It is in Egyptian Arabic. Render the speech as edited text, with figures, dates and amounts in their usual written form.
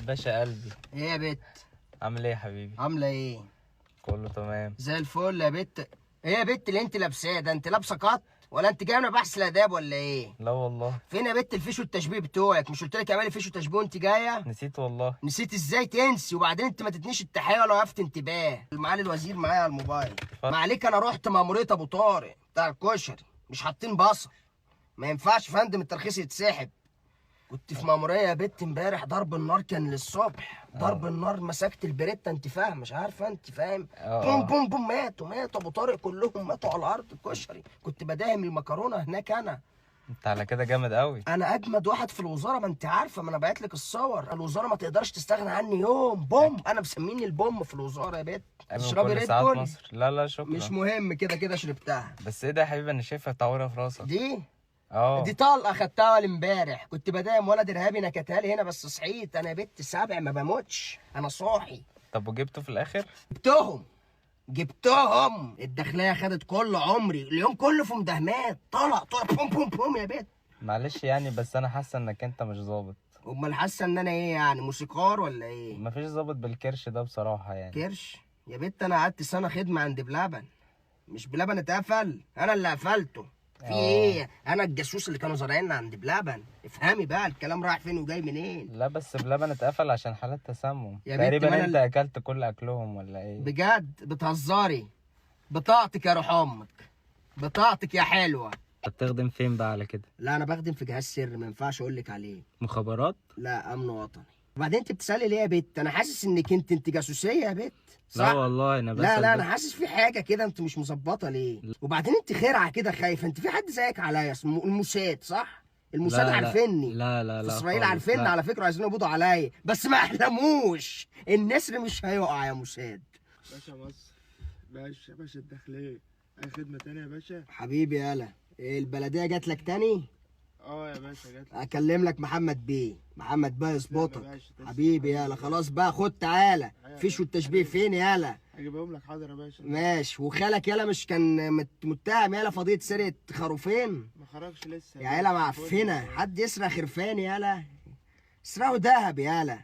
باشا قلبي. ايه يا بت؟ عامل ايه يا حبيبي؟ عامله ايه؟ كله تمام زي الفل يا بت. ايه يا بت اللي انت لابساه ده؟ انت لابسه قط ولا انت جاية من بحث الاداب ولا ايه؟ لا والله. فين يا بت الفيش والتشبيه بتوعك؟ مش قلت لك اعملي فيش وتشبيه وانت جاية؟ نسيت والله. نسيت ازاي تنسي؟ وبعدين انت ما تتنيش التحية ولا وقفت انتباه. معالي الوزير معايا على الموبايل. ما عليك، انا رحت ماموريه ابو طارق بتاع الكشري، مش حاطين بصل. ما ينفعش فندم الترخيص يتسحب. كنت في ماموريه يا بت امبارح، ضرب النار كان للصبح. ضرب النار، مسكت البريتا، انت فاهم؟ مش عارفه انت فاهم؟ بوم بوم بوم، ماتوا ابو طارق كلهم ماتوا على الارض. الكشري كنت بداهم المكرونه هناك. انا انت على كده جامد قوي. انا اجمد واحد في الوزارة، ما انت عارفه، ما انا بعت لك الصور. الوزارة ما تقدرش تستغنى عني يوم. بوم، انا مسميني البوم في الوزارة يا بت. تشربي ريد بول؟ مصر. لا لا شكرا، مش مهم، كده كده شربتها. بس ايه ده يا حبيبي؟ انا شايفها تعويره في راسك دي. دي طلقه خدتها اول امبارح، كنت بدايم ولد ارهابي نكتها لي هنا، بس صحيت انا يا بت سابع، ما بموتش، انا صاحي. طب وجبته في الاخر؟ جبتهم. الداخلية خدت كل عمري، اليوم كله في مداهمات، طلق طلق بوم بوم بوم يا بت. معلش يعني، بس انا حاسه انك انت مش ظابط. امال حاسه ان انا ايه يعني، موسيقار ولا ايه؟ مفيش ظابط بالكرش ده بصراحة يعني. كرش يا بت؟ انا قعدت سنة خدمة عند بلبن. مش بلبن اتقفل؟ انا اللي قفلته. في ايه؟ انا الجاسوس اللي كانوا زارعيننا عند بلبن. افهمي بقى الكلام رايح فين وجاي منين. لا بس بلبن اتقفل عشان حالات تسمم تقريبا. انت اكلت كل اكلهم ولا ايه؟ بجد بتهزري؟ بطاقتك يا روح امك، بطاقتك يا حلوة. انت بتخدم فين بقى على كده؟ لا انا بخدم في جهاز سر، ما ينفعش اقول لك عليه. مخابرات؟ لا امن وطني. وبعدين انت بتسالي ليه يا بت؟ انا حاسس انك انت جاسوسيه يا بت، صح؟ لا والله انا بس. لا لا انا حاسس في حاجة كده انت مش مظبطه ليه؟ وبعدين انت خرعه كده خايفة. انت في حد زيك عليا اسمه الموساد، صح؟ الموساد عارفيني. لا لا لا، في اسرائيل عارفيني على فكرة، عايزين يقبضوا عليا، بس ما احلموش، النسر مش هيقع يا موساد. باشا مصر، باشا باشا الداخلية، اي خدمة تانية يا باشا؟ حبيبي يالا. ايه البلدية جات لك تاني؟ اه يا باشا جات لي. اكلم لك محمد بيه، محمد بيه يظبطك. حبيبي يالا. خلاص بقى، خد تعالى. فيش والتشبيه فين يالا؟ هجيبهم لك. حاضر يا باشا. ماشي. وخالك يالا مش كان متهم يالا في قضية سرقه خروفين؟ ما خرجش لسه يا عيله معفنه. حد يسرق خرفان يالا؟ اسرقوا دهب يالا.